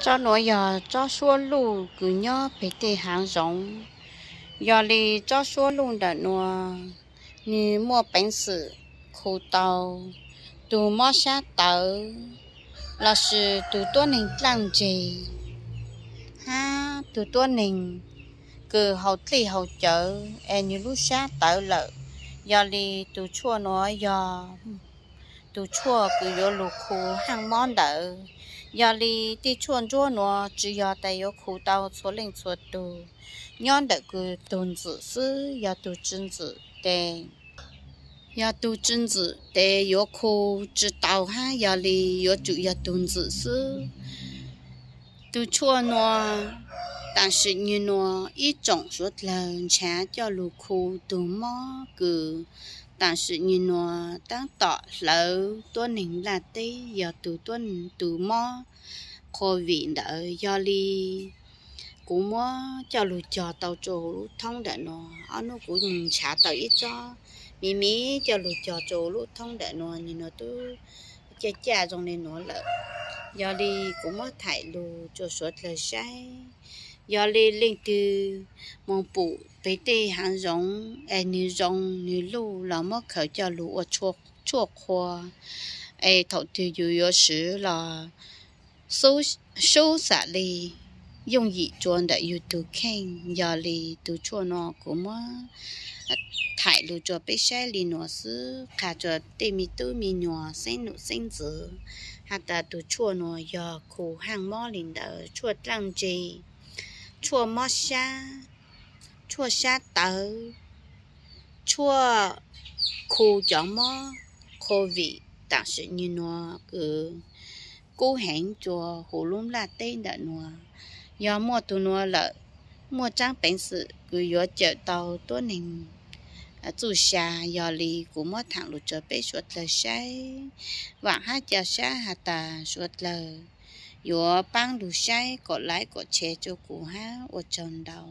Tsob nuav yog tsob suab luj kws nyob pem tej haav zoov. Yog li tsob suab luj ntawm nuav, nwg muaj peev xwm khu tau tug mob sab tawv, lossis tug tuab neeg dlaaj ntseg, hab tug tuab neeg kws haus dlej haus cawv es nwg lub sab tawv lawm. Yog li tug tshuaj nuav yog tug tshuaj kws yuav lug khu haaj mob ntawd. Yog li tej tshuaj ntsuab nuav tsi yog tas yuav khu tau txhua leej txhua tug, nyob ntawm kws tug ntxwm xwb, yog tug tsi ntxwm tes yog tug tsi ntxwm tes yuav khu tsi tau hab, yog li yuav tsum yog tug ntxwm xwb. Tug tshuaj nuav, taam sim nwg nuav ib tsoom suav dlawg nrhav coj lug khu tug mob kws taam sim nwg nuav taab tom hlawv tuab neeg nplaj teb yog tug tuab tug mob COVID ntawd. Yog li kuv muab coj lug cog tau rua huv lub thoob ntawm nuav. Ob nub kuv nrhav tau ib tsob miv miv coj lug cog rua huv lub thoob ntawm nuav, nwg nuav tub caj caj zoo le nuav lawm. Yog li kuv muab thaim lug rua suav dlawg saib. Yog li leej twg moog pum peg tej haav zoov es nwg zoo nwg luj los muab khaws coj lug ua tshuaj qhua, es thaum twg yug yuav swv los sub xam li yooj yim rua ntawm yug tug kheej. Yog li tug tshuaj nuav kuv muab thaim lug rua peb saib li nuav xwb, qha rua tej me tub me nyuam xeeb num xeeb ntxwv has tas tug tshuaj nuav yog khu haaj mob li ntawd, tshuaj dlaaj ntseg, tshuaj mob sab, tshuaj sab tawv, tshuaj khu cov mob COVID taam sim nwg nuav kws kub heev rua huv lub nplaj teb ntawm nuav. Yog muaj tug nuav lawm, muaj tsaab peev xwm kws yuav cawm tau tuab neeg txuj sa. Yog li kuv muab thaim lug rua peb suav dlawg saib, vaam hab ca sab has tas suav dlawg yuav paab lug saib, kom like kom share rua kuv hab, ua tsaug ntau.